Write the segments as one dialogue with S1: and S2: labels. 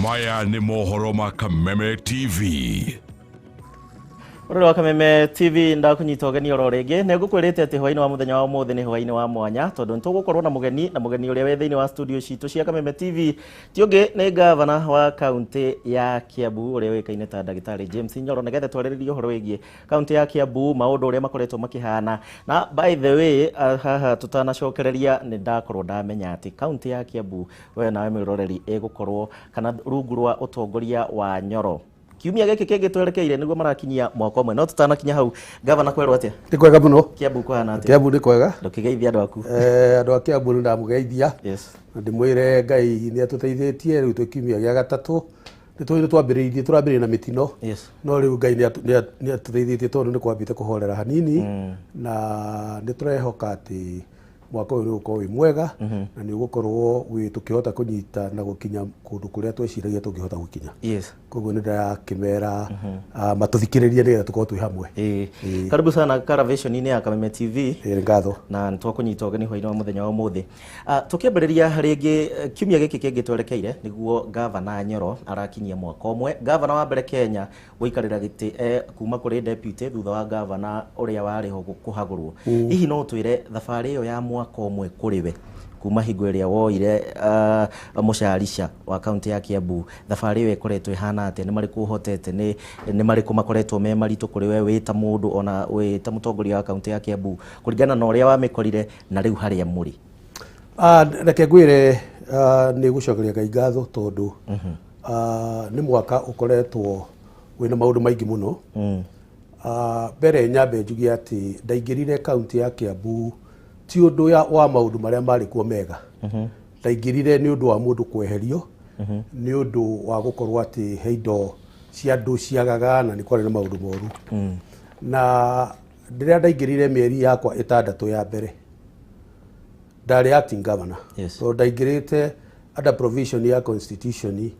S1: Maya nĩ mohoro ma Kameme TV.
S2: Ũrũrũ wa Kameme TV, ndakũnyita ũgeni oro rĩngĩ. Nĩ ngũkwĩrĩte atĩ hwainĩ wa mũthenya wa ũmũthĩ nĩ hwainĩ wa mwanya, tondũ nĩ tũgũkorwo na mũgeni, na mũgeni ũrĩa wĩ thĩinĩ wa studio citũ cia Kameme TV ti ũngĩ nĩ gavana wa kaunti ya Kiambu ũrĩa ũĩkaine ta Ndagĩtarĩ James Nyoro, nĩgetha twarĩrĩrie ũhoro wĩgiĩ kaunti ya Kiambu, maũndũ ũrĩa makoretwo makĩhana. Na by the way, haha tũtanacokereria, nĩ ndakorwo ndamenya atĩ kaunti ya Kiambu, we nawe mwĩroreri, ĩgũkorwo kana rungu rwa ũtongoria wa Nyoro kiumia gĩkĩ kĩngĩ twerekeire, nĩguo marakinyia mwaka ũmwe. No tutanakinya hau, gavana, kwerwo atĩa?
S3: Nĩ kwega mũno.
S2: Kiambu kũhana atĩa?
S3: Kiambu nĩ kwega.
S2: Ndũkĩgeithia andũ aku.
S3: Andũ a Kiambu nĩ ndamũgeithia na ndĩmwĩre Ngai nĩ atũteithĩtie. Rĩu twĩ kiumia gĩa gatatũ, nĩ tũĩ nĩ twambĩrĩirie, tũrambĩrĩirie na mĩtino, no rĩu Ngai nĩ atũteithĩtie tondũ nĩ kwambĩte kũhorera hanini, na nĩ tũrehoka atĩ mwaka ũyũ nĩ ũgũkorwo wĩ mwega na nĩ ũgũkorwo wĩ tũkĩhota kũnyita na gũkinya kũndũ kũrĩa tweciragia tũngĩhota gũkinya. Koguo nĩ ndĩrakĩmera matũthikĩrĩrie nĩgetha tũkorwo twĩ hamwe.
S2: Ĩĩ. Karibu sana Caravation-inĩ ya Kameme TV.
S3: Ĩĩ, nĩ ngatho.
S2: Na nĩ twakũnyita ũgeni hwainĩ wa mũthenya wa ũmũthĩ. Tũkĩambĩrĩria rĩngĩ, kiumia gĩkĩ kĩngĩ twerekeire nĩguo gavana Nyoro arakinyia mwaka ũmwe, gavana wa mbere Kenya gũikarĩra gĩtĩ kuma kũrĩ deputy thutha wa gavana ũrĩa warĩ ho kũhagũrwo. Hihi no ũtwĩre thabarĩ ĩyo ya mwaka ũmwe kũrĩ we, kuma hingo ĩrĩa woire mũcarica wa kaunti ya Kiambu, thabarĩ ĩyo ĩkoretwo ĩhana atĩa? Nĩ marĩkũ ũhotete, nĩ marĩkũ makoretwo me maritũ kũrĩ we wĩ ta mũndũ ona wĩ ta mũtongoria wa kaunti ya Kiambu, kũringana na ũrĩa wamĩkorire na rĩu harĩa mũrĩ?
S3: Reke ngwĩre, nĩ gũcokeria Ngai ngatho tondũ nĩ mwaka ũkoretwo wĩna maũndũ maingĩ mũno. Mbere nyambe njuge atĩ ndaingĩrire kaunti ya Kiambu ti ũndũ wa maũndũ marĩa marĩ kuo mega. Ndaingĩrire nĩ ũndũ wa mũndũ kweherio nĩ ũndũ wa gũkorwo atĩ he indo cia andũ ciagaga na nĩ kwarĩ na maũndũ moru. Na rĩrĩa ndaingĩrire, mĩeri yakwa 6 ya mbere ndarĩ acting governor, tondũ ndaingĩrĩte under provision ya constitution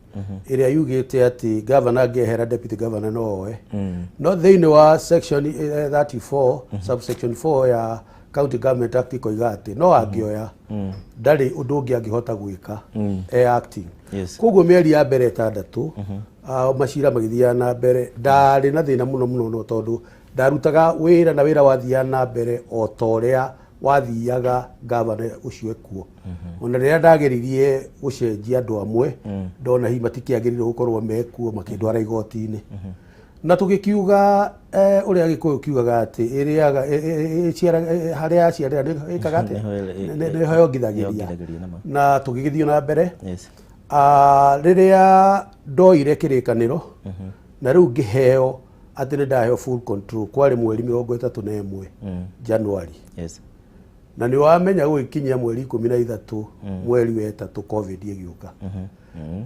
S3: ĩrĩa yugĩte atĩ governor angĩehera, deputy governor no oe. No thĩinĩ wa section 34 subsection 4 ya County Government Act ikoiga atĩ no angĩoya, ndarĩ ũndũ ũngĩ angĩhota gwĩka e acting. Koguo mĩeri ya mbere 6, macira magĩthiaga na mbere, ndarĩ na thĩna mũno mũno, no tondũ ndarutaga wĩra na wĩra wathiaga na mbere o ta ũrĩa wathiaga gavana ũcio ekuo. Ona rĩrĩa ndageririe gũcenjia andũ amwe, ndona hihi matikĩagĩrĩirwo gũkorwo mekuo, makĩndwara igoti-inĩ na tũgĩkiuga ũrĩa Gĩkũyũ kiugaga atĩ ĩrĩaga harĩa yaciarĩra ĩkaga atĩa? Nĩho yongithagĩria.
S2: Yongithagĩria nama.
S3: Na tũgĩgĩthiĩ na mbere. Rĩrĩa ndoire kĩrĩkanĩro na rĩu ngĩheo atĩ nĩ ndaheo full control, kwarĩ mweri 31 January. Na nĩ wamenya gũgĩkinyia mweri 13 mweri wa ĩtatũ, COVID ĩgĩũka.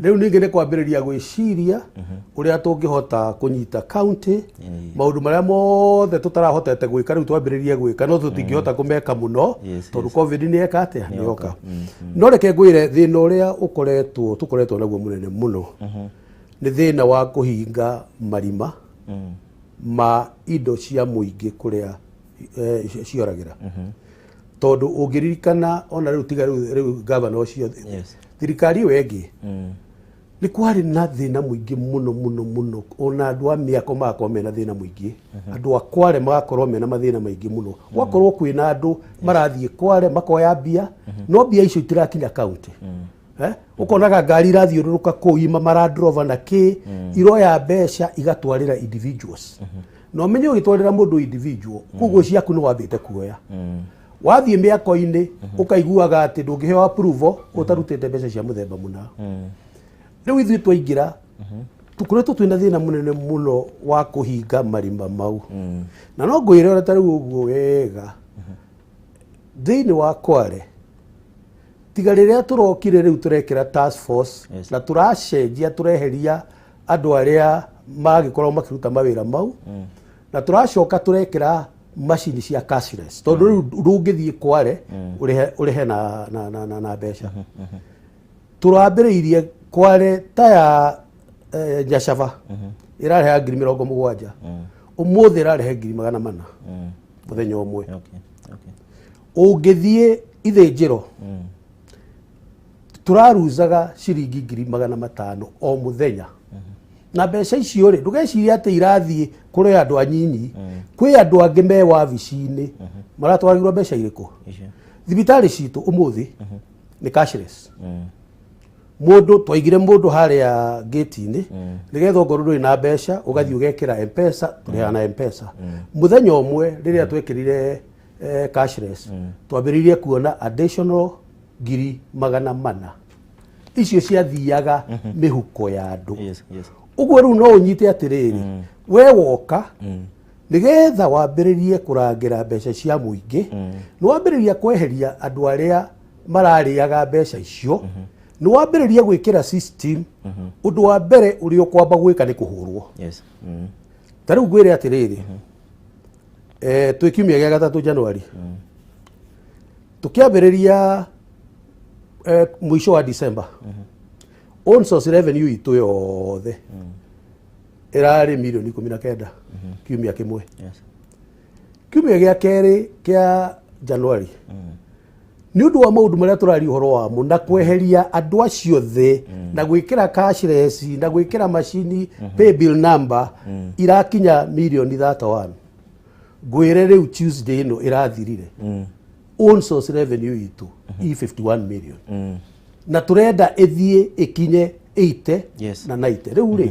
S3: Rĩu ningĩ nĩ kwambĩrĩria gwĩciria ũrĩa tũngĩhota kũnyita county, maũndũ marĩa mothe tũtarahotete gwĩka rĩu twambĩrĩrie gwĩka, no tũtingĩhota kũmeka mũno tondũ COVID nĩ eka atĩa? Nĩ yoka. No reke ngwĩre, thĩna ũrĩa ũkoretwo tũkoretwo naguo mũnene mũno nĩ thĩna wa kũhinga marima ma indo cia mũingĩ kũrĩa cioragĩra, tondũ ũngĩririkana ona rĩu, tiga rĩu gavana ũcio, thirikari ĩyo ĩngĩ nĩ kwarĩ na thĩna mũingĩ mũno mũno mũno. Ona andũ a mĩako magakorwo mena thĩna mũingĩ, andũ a Kware magakorwo mena mathĩna maingĩ mũno. Gwakorwo kwĩna andũ marathiĩ Kware makoya mbia, no mbia icio itirakinya kaunti. Ũkonaga ngari irathiũrũrũka kũu ima ma-Land Rover na kĩ, iroya mbeca igatwarĩra individuals. Na ũmenye ũgĩtwarĩra mũndũ individual, koguo ciaku nĩ wambĩte kuoya. Wathiĩ mĩako-inĩ, ũkaiguaga atĩ ndũngĩheo approval ũtarutĩte mbeca cia mũthemba mũna. Rĩu ithuĩ twaingĩra, tũkoretwo twĩna thĩna mũnene mũno wa kũhinga marima mau. Na no ngwĩre ũrĩa ta rĩu ũguo wega, thĩinĩ wa Kware, tiga rĩrĩa tũrokire rĩu tũrekĩra task force na tũracenjia, tũreheria andũ arĩa magĩkorwo makĩruta mawĩra mau, na tũracoka tũrekĩra macini cia cashless, tondũ rĩu ndũngĩthiĩ Kware ũrĩhe na mbeca. Tũrambĩrĩirie Kware ta ya Nyacaba ĩrarehaga 70,000, ũmũthĩ ĩrarehe 400,000 mũthenya ũmwe. Ũngĩthiĩ ithĩnjĩro Tũraruzaga ciringi 500,000 o mũthenya. Na mbeca icio rĩ, ndũgecirie atĩ irathiĩ kũrĩ andũ anyinyi. Kwĩ andũ angĩ me wabici-inĩ maratwaragĩrwo mbeca irĩkũ. Thibitarĩ citũ ũmũthĩ nĩ cashless. Mũndũ twaigire mũndũ harĩa gate-inĩ nĩgetha ongorwo ndũrĩ na mbeca ũgathiĩ ũgekĩra M-Pesa, tũrĩhaga na M-Pesa. Mũthenya ũmwe rĩrĩa twekĩrire cashless, twambĩrĩirie kuona additional 400,000 icio ciathiaga mĩhuko ya andũ. Ũguo rĩu no ũnyite atĩrĩrĩ, we woka nĩgetha wambĩrĩrie kũrangĩra mbeca cia mũingĩ, nĩ wambĩrĩria kweheria andũ arĩa mararĩaga mbeca icio, nĩ wambĩrĩria gwĩkĩra system. Ũndũ wa mbere ũrĩa ũkwamba gwĩka nĩ kũhũrwo. Ta rĩu ngwĩre atĩrĩrĩ, twĩ kiumia gĩa gatatũ January, tũkĩambĩrĩria mũico wa December, own source revenue itũ yothe ĩrarĩ 19 milioni kiumia kĩmwe. Kiumia gĩa kerĩ kĩa January, nĩ ũndũ wa maũndũ marĩa tũraria ũhoro wamo na kweheria andũ acio thĩ na gwĩkĩra cashless na gwĩkĩra macini pay bill number, irakinya 31 milioni. Ngwĩre rĩu Tuesday ĩno ĩrathirire, own source revenue itũ i 51 million, na tũrenda ĩthiĩ ĩkinye 80 na 90. Rĩu rĩ,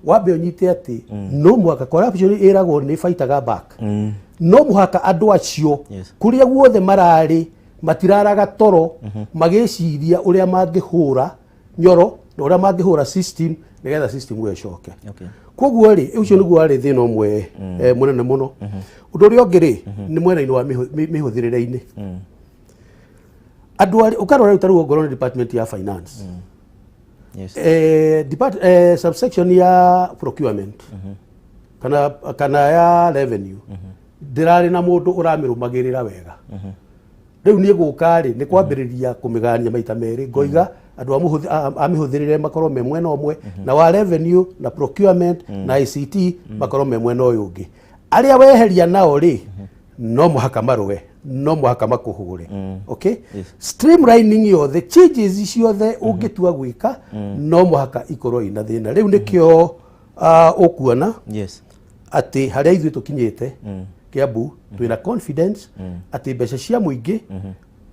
S3: wambe ũnyite atĩ no mũhaka corruption ĩragwo nĩ fightaga back. No mũhaka andũ acio kũrĩa guothe mararĩ matiraraga toro magĩciria ũrĩa mangĩhũra nyoro na ũrĩa mangĩhũra system nĩgetha system ĩyo ĩcoke. Koguo rĩ, ũcio nĩguo warĩ thĩna ũmwe mũnene mũno. Ũndũ ũrĩa ũngĩ rĩ, nĩ mwena-inĩ wa mĩhũthĩrĩre-inĩ. Andũ arĩa ũkarora rĩu, ta rĩu ongorwo nĩ department ya finance, subsection ya procurement kana ya revenue, ndĩrarĩ na mũndũ ũramĩrũmagĩrĩra wega. Rĩu niĩ gũka rĩ, nĩ kwambĩrĩria kũmĩgania maita merĩ. Ngoiga andũ a mĩhũthĩrĩre makorwo me mwena ũmwe, na wa revenue na procurement na ICT makorwo me mwena ũyũ ũngĩ. Arĩa weheria nao rĩ, no mũhaka marũe, no mũhaka makũhũre. Okay, streamlining yothe, changes ciothe ũngĩtua gwĩka, no mũhaka ikorwo ina thĩna. Rĩu nĩkĩo ũkuona atĩ harĩa ithuĩ tũkinyĩte Kiambu, twĩna confidence atĩ mbeca cia mũingĩ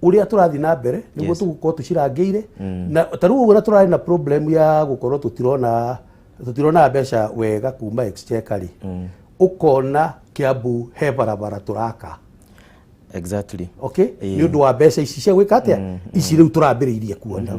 S3: ũrĩa tũrathiĩ na mbere nĩguo tũgũkorwo tũcirangĩire. Na ta rĩu ũguo na tũrarĩ na problem ya gũkorwo tũtirona mbeca wega kuma exchequer rĩ, ũkona Kiambu he barabara tũraka. Okay, nĩ ũndũ wa mbeca ici cia gwĩka atĩa, ici rĩu tũrambĩrĩirie kuona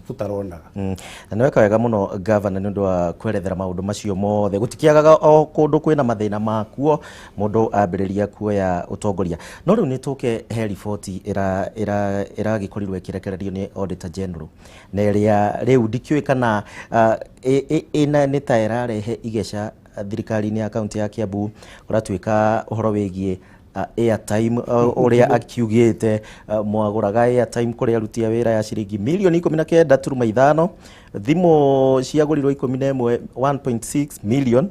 S3: tũtaronaga.
S2: Na nĩ weka wega mũno, gavana, nĩ ũndũ wa kwerethera maũndũ macio mothe. Gũtikĩagaga o kũndũ kwĩna mathĩna makuo mũndũ ambĩrĩria kuoya ũtongoria. No rĩu nĩ tũke he riboti ĩragĩkorirwo ĩkĩrekererio nĩ Auditor General, na ĩrĩa rĩu ndikĩũĩ kana ĩna nĩ ta ĩrarehe igeca thirikari-inĩ ya kaunti ya Kiambu. Kũratuĩka ũhoro wĩgiĩ airtime, ũrĩa akiugĩte mwagũraga airtime kũrĩ aruti a wĩra ya ciringi 19.5 milioni, thimũ ciagũrirwo 11, 1.6 million.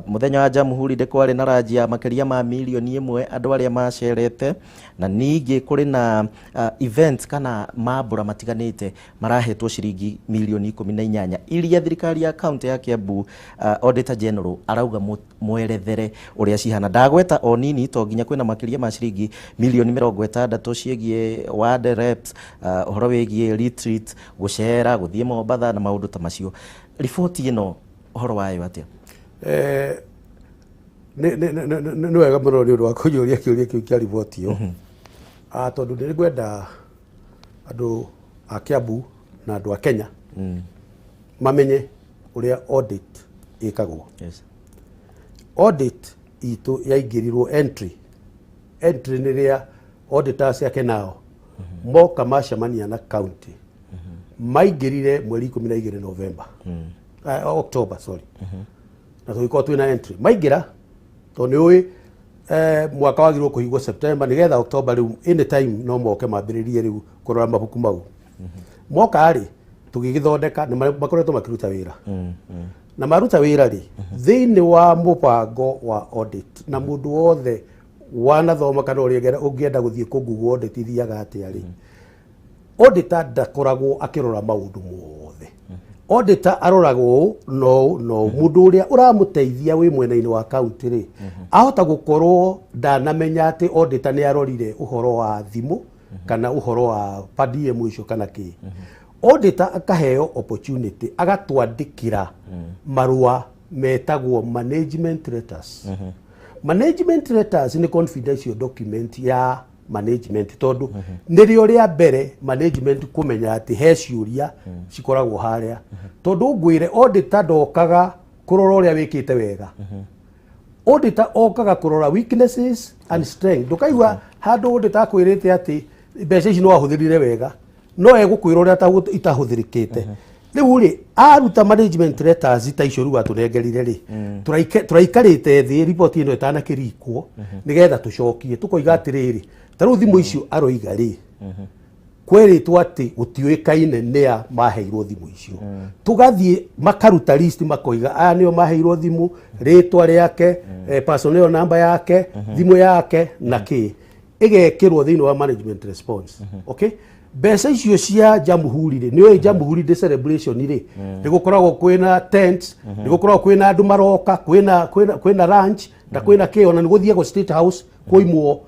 S2: Mũthenya wa Jamhuri ndĩ kwarĩ na ranji ya makĩria ma 1 milioni andũ arĩa macerete, na ningĩ kũrĩ na events kana mambũra matiganĩte marahetwo ciringi 18 milioni iria thirikari ya kaunti ya Kiambu, Auditor General arauga mwerethere ũrĩa cihana. Ndagweta o nini to nginya kwĩna makĩria ma ciringi 60 milioni ciĩgiĩ ward reps, ũhoro wĩgiĩ retreat, gũcera, gũthiĩ Mombatha na maũndũ ta macio. Riboti ĩno ũhoro wayo atĩa?
S3: Nĩ wega mũno nĩ ũndũ wa kũnjũria kĩũria kĩu kĩa riboti ĩyo. Tondũ nĩ ngwenda andũ a Kiambu na andũ a Kenya mamenye ũrĩa audit ĩkagwo. Audit itũ yaingĩrirwo entry nĩ rĩa auditors ake nao moka macemania na county, maingĩrire mweri 12 November, October, sorry, na tũgĩkorwo twĩna entry maingĩra, tondũ nĩ ũĩ mwaka wagĩrĩirwo kũhingwo September, nĩgetha October rĩu anytime no moke mambĩrĩrie rĩu kũrora mabuku mau. Moka rĩ, tũgĩgĩthondeka nĩ makoretwo makĩruta wĩra, na maruta wĩra rĩ, thĩinĩ wa mũbango wa audit, na mũndũ wothe wanathoma kana ũrĩa ũngĩenda gũthiĩ kũ Google audit ithiaga atĩa rĩ. Auditor ndakoragwo akĩrora maũndũ mothe. Auditor aroraga ũũ no no mũndũ ũrĩa ũramũteithia wĩ mwena-inĩ wa county rĩ, ahota gũkorwo ndanamenya atĩ auditor nĩ arorire ũhoro wa thimũ kana ũhoro wa per diem icio kana kĩ. Auditor akaheo opportunity agatwandĩkĩra marũa metagwo management letters. Management letters nĩ confidential document ya management, tondũ nĩrĩo rĩa mbere management kũmenya atĩ he ciũria cikoragwo harĩa. Tondũ ngwĩre, auditor ndokaga kũrora ũrĩa wĩkĩte wega, auditor okaga kũrora weaknesses and strength. Ndũkaigua handũ auditor akwĩrĩte atĩ mbeca ici no ahũthĩrire wega, no egũkwĩra ũrĩa itahũthĩrĩkĩte. Rĩu rĩ, aruta management letters ta icio rĩu atũnengerire rĩ, tũraikarĩte thĩ riboti ĩno ĩtanakĩrikwo nĩgetha tũcokie tũkoiga atĩrĩrĩ, ta rĩu thimũ icio aroiga rĩ, kwerĩtwo atĩ gũtiũĩkaine nĩa maheirwo thimũ icio. Tũgathiĩ makaruta list, makoiga aya nĩo maheirwo thimũ, rĩtwa rĩake, personnel number yake, thimũ yake na kĩ, ĩgekĩrwo thĩinĩ wa management response. Okay, mbeca icio cia Jamhuri rĩ, nĩ ũĩ Jamhuri Day celebration rĩ, nĩ gũkoragwo kwĩna tents, nĩ gũkoragwo kwĩna andũ maroka, kwĩna lunch na kwĩna kĩ, ona nĩ gũthiagwo State House kũimwo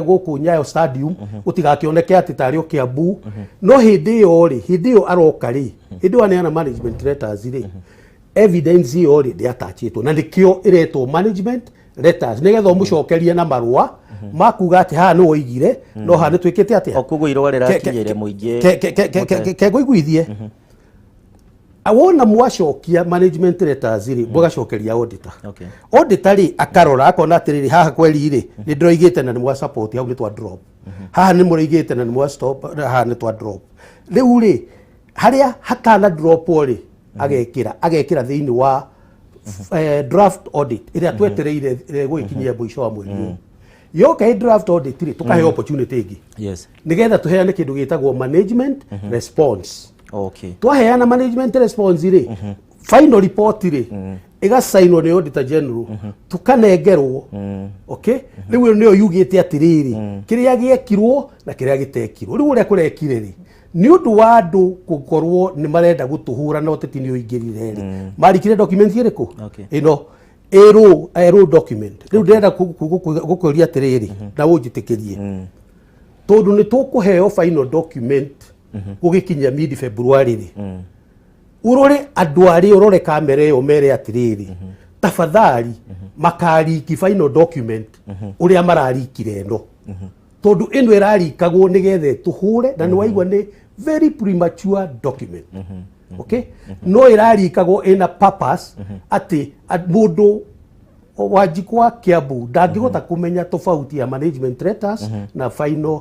S3: gũkũ Nyayo Stadium gũtigakĩoneke atĩ tarĩ o Kiambu. No hĩndĩ ĩyo rĩ, hĩndĩ ĩyo aroka rĩ, hĩndĩ ĩyo aneana management letters rĩ, evidence ĩyo rĩ ndĩatachĩtwo, na nĩkĩo ĩretwo management letters, nĩgetha ũmũcokerie na marũa makuga atĩ haha nĩ woigire, no haha nĩ twĩkĩte atĩa.
S2: O koguo irũa rĩrakinyĩire mũingĩ.
S3: Ke ngũiguithie, wona mwacokia management letters rĩ, mũgacokeria auditor. Auditor rĩ, akarora akona atĩrĩrĩ, haha kweri rĩ, nĩ ndĩroigĩte na nĩ mwa support, hau nĩ twa drop. Haha nĩ mũroigĩte na nĩ mwa stop, haha nĩ twa drop. Rĩu rĩ, harĩa hatana drop rĩ, agekĩra thĩinĩ wa draft audit ĩrĩa twetereire gũgĩkinyia mũico wa mweri ũyũ. Yoka ĩ draft audit rĩ, tũkaheo opportunity ĩngĩ nĩgetha tũheane kĩndũ gĩtagwo management response. Twaheana management response rĩ, final report rĩ, ĩgacainwo nĩ auditor general, tukanengerwo. Okay, rĩu ĩyo nĩyo yugĩte atĩrĩrĩ, kĩrĩa gĩekirwo na kĩrĩa gĩtekirwo. Rĩu ũrĩa kũrekire rĩ, nĩ ũndũ wa andũ gũkorwo nĩ marenda gũtũhũra na ũteti nĩ ũingĩrire rĩ, marikire document ĩrĩkũ? Ĩno ĩrũ document. Rĩu ndĩrenda gũkũria atĩrĩrĩ, na ũnjĩtĩkĩrie, tondũ nĩ tũkũheo final document gũgĩkinya mid February rĩ, ũrore andũ arĩa, ũrore kamera ĩyo, mere atĩrĩrĩ, tafadhali makariki final document ũrĩa mararikire ĩno, tondũ ĩno ĩrarikagwo nĩgetha ĩtũhũre, na nĩ waigua nĩ very premature document. Okay, no ĩrarikagwo ĩna purpose atĩ mũndũ Wanjikũ wa Kiambu ndangĩhota kũmenya tofauti ya management letters na final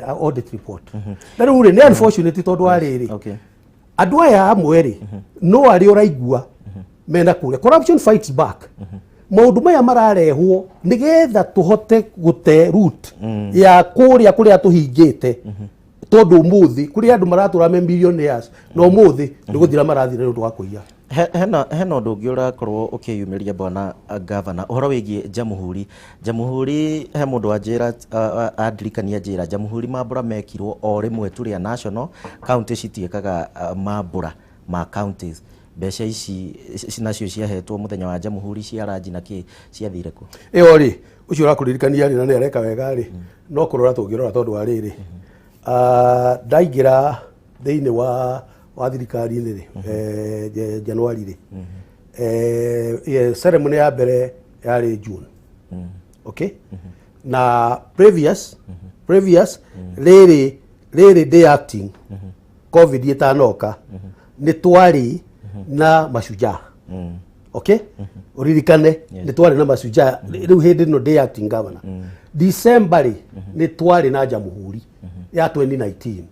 S3: audit report. Na rĩu rĩ, nĩ unfortunate tondũ wa rĩrĩ, andũ aya amwe rĩ, no arĩa ũraigua mena kũrĩa corruption fights back. Maũndũ maya mararehwo nĩgetha tũhote gũte route ya kũrĩa kũrĩa tũhingĩte, tondũ ũmũthĩ kũrĩ andũ maratũra me millionaires na ũmũthĩ nĩ gũthira marathira nĩ ũndũ wa kũiya.
S2: Hena ũndũ ũngĩ ũrakorwo ũkĩyumĩria, bwana gavana, ũhoro wĩgiĩ Jamhuri. Jamhuri, he mũndũ wanjĩra, andirikania njĩra Jamhuri mambũra mekirwo o rĩmwe tu rĩa national, county citiĩkaga mambũra ma counties. Mbeca ici nacio ciahetwo mũthenya wa Jamhuri cia ranji na kĩ, ciathire kũ?
S3: Ĩyo rĩ, ũcio ũrakũririkania rĩ, na nĩ areka wega rĩ, no kũrora tũngĩrora, tondũ wa rĩrĩ, ndaingĩra thĩinĩ wa thirikari-inĩ rĩ, Januari rĩ, ceremony ya mbere yarĩ June. Okay, na previous rĩrĩ ndĩ acting, COVID ĩtanoka, nĩ twarĩ na Mashujaa. Okay, ũririkane nĩ twarĩ na Mashujaa. Rĩu hĩndĩ ĩno ndĩ acting governor, December rĩ, nĩ twarĩ na Jamhuri ya 2019.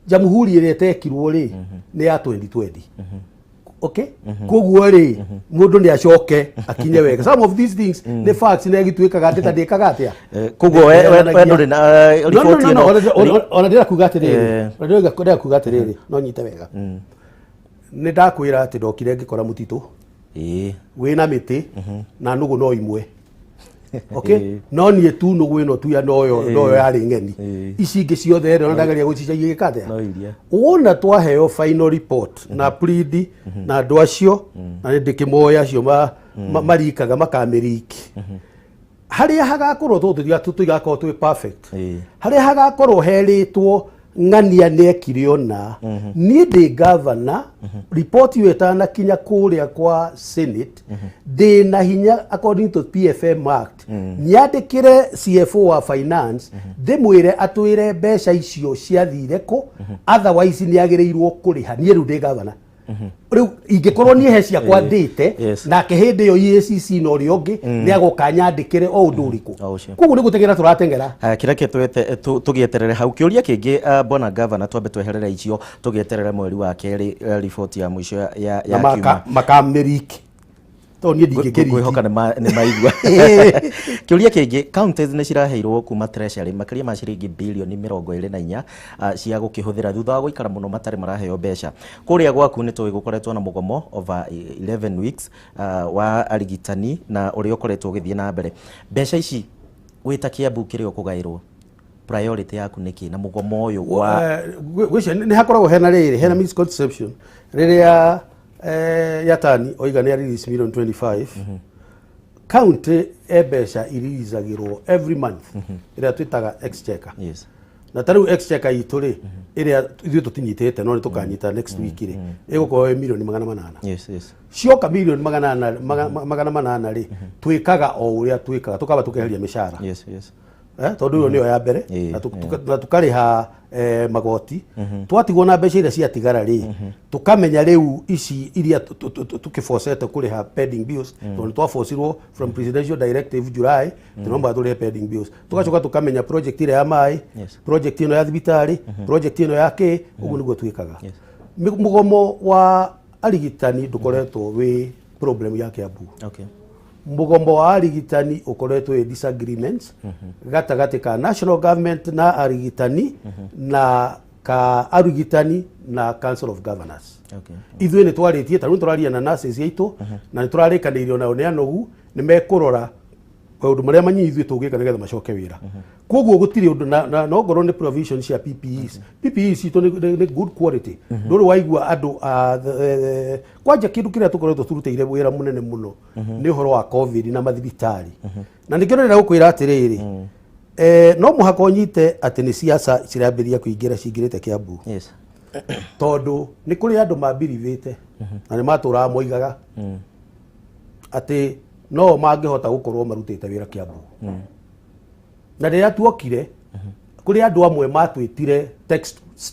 S3: Jamhuri ĩrĩa ĩtekirwo rĩ, nĩ ya 2020. Okay, koguo rĩ, mũndũ nĩ acoke akinye wega. Some of these things nĩ facts, nĩ agĩtuĩkaga atĩ ta ndĩkaga atĩa.
S2: Koguo we ndũrĩ na
S3: No, no,
S2: riboti
S3: no, no,
S2: ĩno?
S3: ona ndĩrenda kuga atĩrĩrĩ, ona ndĩrenda kuga atĩrĩrĩ, no nyite wega, nĩ ndakwĩra atĩ ndokire ngĩkora mũtitũ wĩna mĩtĩ na nũgũ no imwe. Okay, no niĩ tu nũgũ ĩno tu ya noyo noyo yarĩ ng'eni. Ici ingĩ ciothe rĩ, ona ndageria gũcicagia gĩka atĩa?
S2: No iria.
S3: Wona twaheo final report na plead na andũ acio, na nĩ ndĩkĩmoĩ acio marikaga makamĩriki harĩa hagakorwo tũtigakorwo twĩ perfect, harĩa hagakorwo herĩtwo ng'ania nĩekire ona niĩ ndĩ gavana, report ĩyo ĩtanakinya kũrĩa kwa Senate, ndĩ na hinya according to PFM Act nyandĩkĩre CFO wa finance, ndĩmwĩre atwĩre mbeca icio ciathire kũ, otherwise nĩ agĩrĩirwo kũrĩha. Niĩ rĩu ndĩ gavana, rĩu ingĩkorwo niĩ he ciakwa ndĩte, nake hĩndĩ ĩyo EACC na ũrĩa ũngĩ nĩ agoka nyandĩkĩre o ũndũ ũrĩkũ.
S2: O ũcio.
S3: Koguo nĩ gũteng'era tũrateng'era.
S2: Haya, kĩreke tũgĩeterere hau. Kĩũria kĩngĩ, bwana gavana, twambe tweherere icio, tũgĩeterere mweri wa kerĩ, riboti ya mũico ya
S3: na
S2: ya kiuma.
S3: Makamĩriki tondũ niĩ ndingĩkĩriki.
S2: Ngwĩhoka nĩ maigua. Kĩũria kĩngĩ, counties nĩ ciraheirwo kuma treasury makĩria ma ciringi bilioni 24 cia gũkĩhũthĩra thutha wa gũikara mũno matarĩ maraheo mbeca. Kũrĩa gwaku nĩ tũĩ gũkoretwo na mũgomo over 11 weeks wa arigitani na ũrĩa ũkoretwo ũgĩthiĩ na mbere. Mbeca ici wĩta Kiambu kĩrĩa ũkũgaĩrwo, priority yaku nĩ kĩ na mũgomo ũyũ wa
S3: Gwĩcia nĩ hakoragwo hena rĩrĩ, hena misconception rĩrĩa Yatani oiga nĩ release million 25. County e mbeca iririzagĩrwo every month ĩrĩa twĩtaga exchequer. Na ta rĩu exchequer itũ rĩ, ĩrĩa ithuĩ tũtinyitĩte no nĩ tũkanyita next week rĩ, ĩgũkorwo ĩ milioni 800. Cioka milioni 800 rĩ, twĩkaga o ũrĩa twĩkaga, tũkaba tũkeheria mĩcara, tondũ ĩyo nĩyo ya mbere, na tũkarĩha magoti, twatigwo na mbeca iria ciatigara rĩ, tũkamenya rĩu ici iria tũkĩbocete kũrĩha pending bills, tondũ nĩ twabocirwo from presidential directive July tũnomba tũrĩhe pending bills, tũgacoka tũkamenya project ĩrĩa ya maĩ, project ĩno ya thibitarĩ, project ĩno ya kĩ, ũguo nĩguo twĩkaga. Mũgomo wa arigitani ndũkoretwo wĩ problem ya Kiambu. Mũgomo wa arigitani ũkoretwo wĩ disagreements gatagatĩ ka national government na arigitani, na ka arigitani na Council of Governors. Ithuĩ nĩ twarĩtie, ta rĩu nĩ tũraria na nurses aitũ na nĩ tũrarĩkanĩirio nao nĩ anogu, nĩ mekũrora maũndũ marĩa manyinyi ithuĩ tũngĩka nĩgetha macoke wĩra. Koguo gũtirĩ ũndũ na ongorwo nĩ provision cia PPEs, PPEs citũ nĩ good quality. Ndũrĩ waigua andũ kwanja kĩndũ kĩrĩa tũkoretwo tũrutĩire wĩra mũnene mũno nĩ ũhoro wa COVID na mathibitarĩ, na nĩkĩo ndĩrenda gũkwĩra atĩrĩrĩ, no mũhaka ũnyite atĩ nĩ siasa cirambĩrĩria kũingĩra, cingĩrĩte Kiambu, tondũ nĩ kũrĩ andũ mambirivĩte na nĩ matũraga moigaga atĩ no mangĩhota gũkorwo marutĩte wĩra Kiambu. Na rĩrĩa tuokire, kũrĩ andũ amwe matwĩtire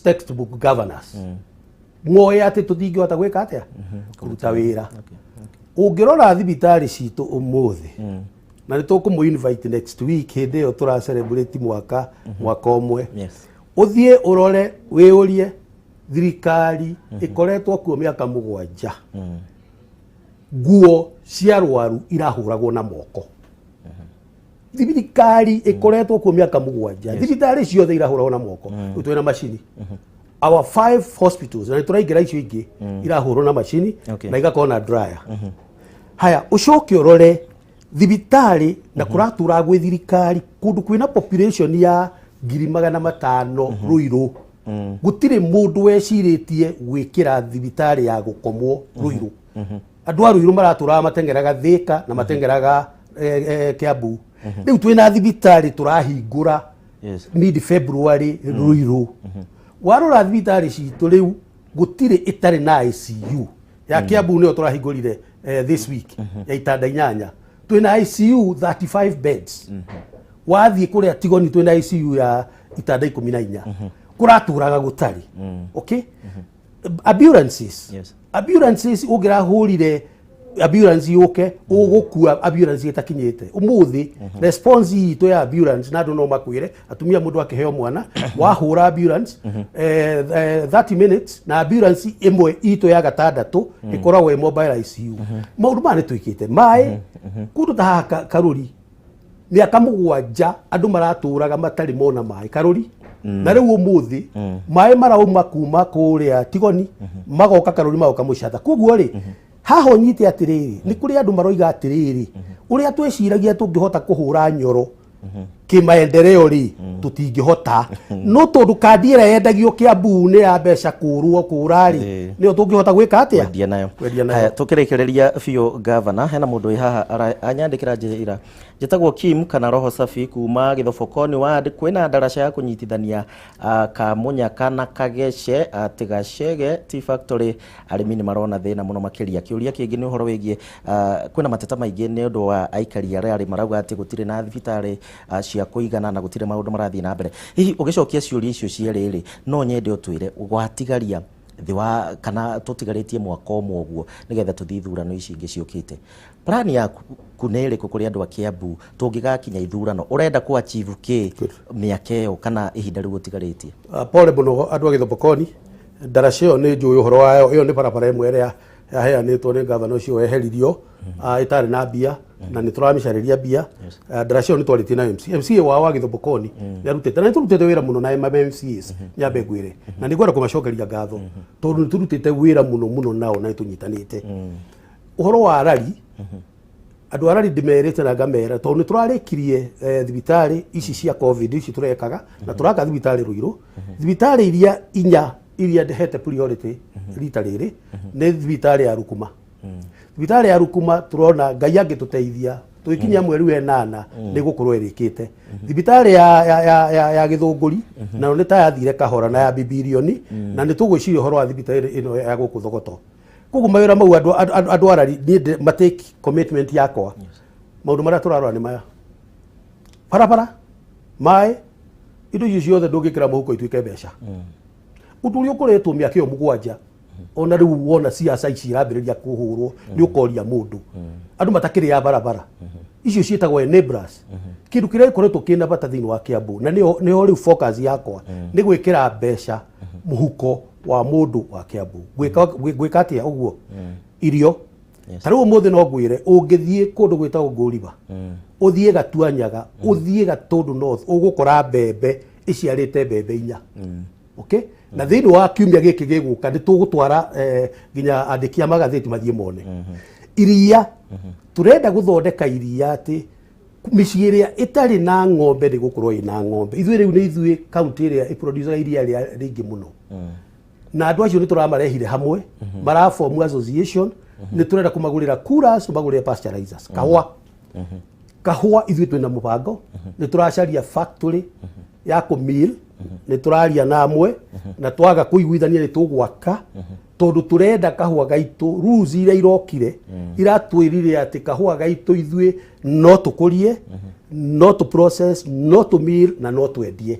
S3: textbook governors, moĩ atĩ tũtingĩhota gwĩka atĩa, kũruta wĩra. Ũngĩrora thibitarĩ citũ ũmũthĩ, na nĩ tũkũmũ invite next week hĩndĩ ĩyo tũra celebrate mwaka ũmwe, ũthiĩ ũrore wĩũrie, thirikari ĩkoretwo kuo mĩaka 7, nguo cia arwaru irahũragwo na moko. Thirikari ĩkoretwo kuo mĩaka 7, thibitarĩ ciothe irahũragwo na moko. Rĩu twĩna macini, our five hospitals, na nĩ tũraingĩra icio ingĩ, irahũrwo na macini na igakorwo na dryer. Haya, ũcoke ũrore thibitarĩ na kũratũra gwĩ thirikari kũndũ kwĩna population ya 500,000, Rũirũ, gũtirĩ mũndũ wecirĩtie gwĩkĩra thibitarĩ ya gũkomwo Rũirũ. Andũ a Rũirũ maratũraga mateng'eraga Thĩka na mateng'eraga Kiambu. Rĩu twĩna thibitarĩ tũrahingũra mid February Rũirũ. Warora thibitarĩ citũ rĩu, gũtirĩ ĩtarĩ na ICU. Ya Kiambu nĩyo tũrahingũrire this week ya itanda 8, twĩna ICU 35 beds. Wathiĩ kũrĩa Tigoni twĩna ICU ya itanda 14, kũratũraga gũtarĩ. Okay, ambulances, ambulances, ũngĩrahũrire ambulance yũke ũgũkua ambulance ĩtakinyĩte. Ũmũthĩ response itũ ya ambulance, na andũ no makwĩre, atumia, mũndũ akĩheo mwana, wahũra ambulance 30 minutes, na ambulance ĩmwe itũ ya gatandatũ ĩkoragwo ĩ mobile ICU. Maũndũ maya nĩ twĩkĩte. Maĩ kũndũ ta haha Karũri, mĩaka 7 andũ maratũraga matarĩ mona maĩ Karũri, na rĩu ũmũthĩ maĩ marauma kuma kũrĩa Tigoni magoka Karũri, magoka Mũcatha. Koguo rĩ, Haha ũnyite atĩrĩrĩ, nĩ kũrĩ andũ maroiga atĩrĩrĩ, ũrĩa twĩciragia tũngĩhota kũhũra Nyoro kĩmaendeleo rĩ, tũtingĩhota, no tondũ kandi ĩrĩa yendagio Kiambu nĩ ya mbeca kũrwo kũra rĩ, nĩyo tũngĩhota gwĩka atĩa?
S2: Kwendia nayo.
S3: Kwendia nayo.
S2: Haya, tukĩrĩkĩrĩria biũ, gavana, hena mũndũ wĩ haha anyandĩkĩra njĩra, njĩtagwo Kim kana Roho Safi kuma Gĩthobokoni ward. Kwĩna ndaraca ya kũnyitithania Kamunyaka na Kagece atĩ Gacege Tea Factory, arĩmi nĩ marona thĩna mũno makĩria. Kĩũria kĩngĩ nĩ ũhoro wĩgiĩ kwĩna mateta maingĩ nĩ ũndũ wa aikari arĩa arĩ marauga atĩ gũtirĩ na thibitarĩ cia kũigana na gũtirĩ maũndũ marathiĩ na mbere. Hihi ũgĩcokia ciũria icio cierĩ rĩ, no nyende ũtwĩre gwatigaria thĩ wa kana tũtigarĩtie mwaka ũmwe ũguo nĩgetha tũthiĩ ithurano ici ingĩ ciũkĩte, plan yaku nĩ ĩrĩkũ kũrĩ andũ a Kiambu? Tũngĩgakinya ithurano, ũrenda kũ achieve kĩ mĩaka ĩyo kana ihinda rĩu ũtigarĩtie?
S3: Pole mũno andũ a Gĩthobokoni. Ndaraca ĩyo nĩ njũĩ ũhoro wayo. Ĩyo nĩ barabara ĩmwe ĩrĩa yaheanĩtwo nĩ gavana ũcio weheririo, ĩtarĩ na mbia, na nĩ tũramĩcarĩria mbia. Ndaraca ĩyo nĩ twarĩtie na MC MCA wao wa Gĩthobokoni, nĩ arutĩte na nĩ tũrutĩte wĩra mũno na MCAs. Nyambe ngwĩre na nĩ ngwenda kũmacokeria ngatho tondũ nĩ tũrutĩte wĩra mũno mũno nao na nĩ tũnyitanĩte. Ũhoro wa rari, andũ a rari ndĩmerĩte na ngamera tondũ nĩ tũrarĩkirie thibitarĩ ici cia COVID ici tũrekaga na tũraka thibitarĩ Rũirũ. Thibitarĩ iria inya iria ndĩhete priority rita rĩrĩ nĩ thibitarĩ ya Rukuma. Thibitarĩ ya Rukuma tũrona Ngai angĩtũteithia tũgĩkinyia mweri wa ĩnana nĩ gũkorwo ĩrĩkĩte. Thibitarĩ ya Gĩthũngũri nayo nĩ ta yathire kahora na ya bibilioni, na nĩ tũgwĩciria ũhoro wa thibitarĩ ĩno ya gũkũ Thogoto. Koguo mawĩra mau andũ arari niĩ matake commitment yakwa. Maũndũ marĩa tũrarora nĩ maya: barabara, maĩ, indo icio ciothe ndũngĩkĩra mũhuko ituĩke mbeca. Ũndũ ũrĩa ũkoretwo mĩaka ĩyo 7, ona rĩu wona ciaca ici irambĩrĩria kũhũrwo, nĩ ũkoria mũndũ andũ matakĩrĩ ya barabara icio ciĩtagwo enablers. Kĩndũ kĩrĩa gĩkoretwo kĩna bata thĩinĩ wa Kiambu na nĩho rĩu focus yakwa nĩ gwĩkĩra mbeca mũhuko wa mũndũ wa Kiambu. Gwĩka atĩa ũguo? Irio. Ta rĩu ũmũthĩ no ngwĩre, ũngĩthiĩ kũndũ gwĩtagwo Ngũriba, ũthiĩ Gatuanyaga, ũthiĩ Gatũndũ North, ũgũkora mbembe ĩciarĩte mbembe 4. Okay, na thĩinĩ wa kiumia gĩkĩ gĩgũka nĩ tũgũtwara nginya andĩki a magathĩti mathiĩ mone iria. Tũrenda gũthondeka iria atĩ mĩciĩ ĩrĩa ĩtarĩ na ng'ombe nĩ gũkorwo ĩna ng'ombe. Ithuĩ rĩu nĩ ithuĩ kaunti ĩrĩa ĩproducaga iria rĩa rĩingĩ mũno, na andũ acio nĩ tũramarehire hamwe maraform association. Nĩ tũrenda kũmagũrĩra coolers, tũmagũrĩre pasteurizers. Kahũa, kahũa ithuĩ twĩna mũbango, nĩ tũracaria factory ya kũmill. Nĩ tũraria na amwe na twaga kũiguithania nĩ tũgwaka, tondũ tũrenda kahũa gaitũ. Rules iria irokire iratwĩrire atĩ kahũa gaitũ ithuĩ no tũkũrie, no tũ process, no tũ mill na no twendie.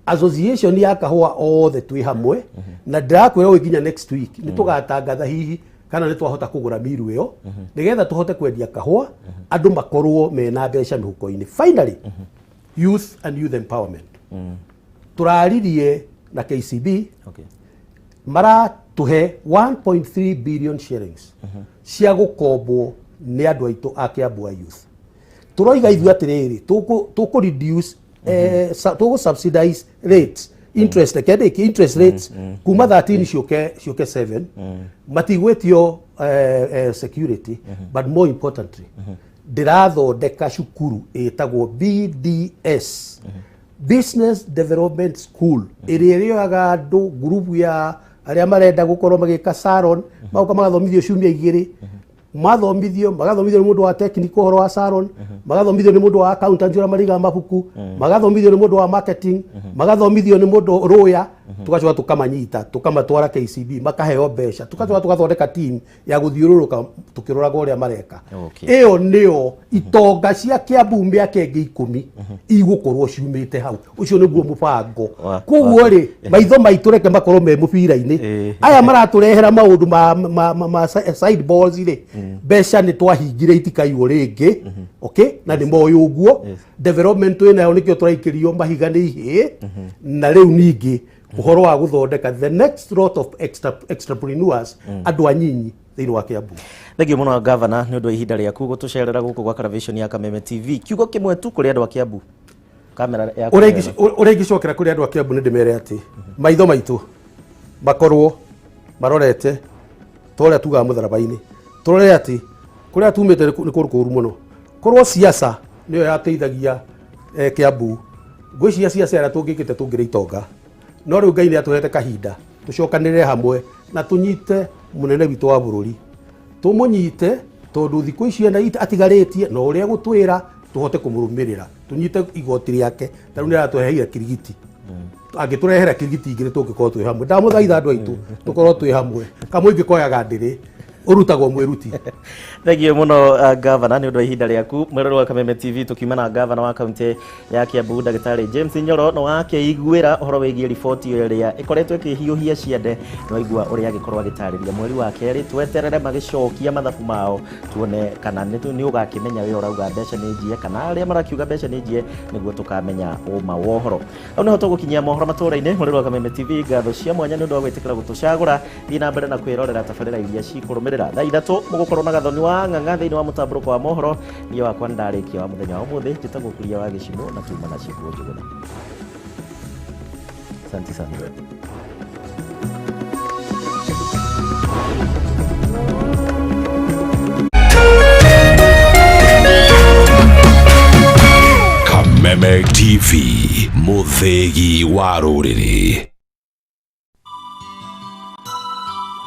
S3: Association ya kahũa othe twĩ hamwe, na ndĩrakwĩra ũyũ nginya next week nĩ tũgatangatha hihi kana nĩ twahota kũgũra miru ĩyo nĩgetha tũhote kwendia kahũa, andũ makorwo mena mbeca mĩhuko-inĩ. Finally, youth and youth empowerment, tũraririe na KCB, maratũhe 1.3 billion shillings cia gũkombwo nĩ andũ aitũ a Kiambu a youth. Tũroiga ithuĩ atĩrĩrĩ, tũkũ reduce, tũgũ subsidize rates, interest, reke ndĩkie, interest rates kuma 13 ciũke 7, matigwĩtio security. But more importantly, ndĩrathondeka cukuru ĩtagwo BDS, Business Development School, ĩrĩa ĩrĩoyaga andũ ngurubu ya arĩa marenda gũkorwo magĩka salon, magoka magathomithio ciumia 2. Mathomithio, magathomithio nĩ mũndũ wa technical ũhoro wa salon, magathomithio nĩ mũndũ wa accountant ũrĩa marigaga mabuku, magathomithio nĩ mũndũ wa marketing, magathomithio nĩ mũndũ rũya. Tugacoka tũkamanyita, tũkamatwara KCB, makaheo mbeca. Tugacoka tũgathondeka team ya gũthiũrũrũka tũkĩroraga ũrĩa mareka. Ĩyo nĩyo itonga cia Kiambu mĩaka ĩngĩ 10 igũkorwo ciumĩte hau. Ũcio nĩguo mũbango. Koguo rĩ, maitho maitũ reke makorwo me mũbira-inĩ. Aya maratũrehera maũndũ ma side balls rĩ, mbeca nĩ twahingire, itikaiywo rĩngĩ. Okay, na nĩ moĩ ũguo. Development twĩ nayo, nĩkĩo tũraikĩrio mahiga nĩ ihĩĩ. Na rĩu ningĩ ũhoro wa gũthondeka the next lot of extrapreneurs, andũ anyinyi thĩinĩ wa Kiambu.
S2: Thengiũ mũno, gavana, nĩ ũndũ wa ihinda rĩaku gũtũcerera gũkũ gwa Caravation ya Kameme TV. Kiugo kĩmwe tu kũrĩ andũ a Kiambu, kamera yaku.
S3: Ũrĩa ingĩcokera kũrĩ andũ a Kiambu nĩ ndĩmere atĩ maitho maitũ makorwo marorete. Ta ũrĩa tugaga mũtharaba-inĩ, tũrore atĩ kũrĩa tumĩte nĩ kũndũ kũũru mũno. Korwo siasa nĩyo yateithagia Kiambu, ngwĩciria siasa ĩrĩa tũngĩkĩte tũngĩrĩ itonga. No rĩu Ngai nĩ atũhete kahinda tũcokanĩrĩre hamwe na tũnyite mũnene witũ wa bũrũri, tũmũnyite tondũ thikũ ici ena atigarĩtie na ũrĩa gũtwĩra tũhote kũmũrũmĩrĩra, tũnyite igoti rĩake. Ta rĩu nĩ aratũheire kirigiti, angĩtũrehera kirigiti ingĩ nĩ tũngĩkorwo twĩ hamwe. Ndamũthaitha andũ aitũ tũkorwo twĩ hamwe, kamũingĩ koyaga ndĩrĩ ũrutagwo mwĩruti.
S2: Thengiũ mũno gavana nĩ ũndũ wa ihinda rĩaku. Mwĩrori wa Kameme TV, tũkiuma na gavana wa kaunti ya Kiambu ndagĩtarĩ James Nyoro, no wakĩiguĩra ũhoro wĩgiĩ riboti ĩrĩa ĩkoretwo ĩkĩhiũhia ciande. Nĩ waigua ũrĩa agĩkorwo agĩtarĩria. Mweri wa kerĩ tweterere magĩcokia mathabu mao, tuone kana nĩ ũgakĩmenya wĩ ũrauga mbeca nĩ njie kana arĩa marakiuga mbeca nĩ njie, nĩguo tũkamenya ũma wa ũhoro. Hau nĩho tũgũkinyia mohoro matũra-inĩ. Mwĩrori wa Kameme TV, ngatho cia mwanya nĩ ũndũ wa gwĩtĩkĩra gũtũcagũra. Thiĩ na mbere na kwĩrorera tabarĩra iria cikũrũmĩrĩra. Thaa 3 mũgũkorwo na Gathoni wa Ng'ang'a thĩinĩ wa mũtambũrũko wa mohoro. Niĩ wakwa nĩndarĩkia wa mũthenya wa ũmũthĩ. Njĩtagwo Kuria wa Gĩcimũ na tuma na Cibuũ Njũgũna. Asante sana.
S1: Kameme TV, mũthĩgi wa rũrĩrĩ.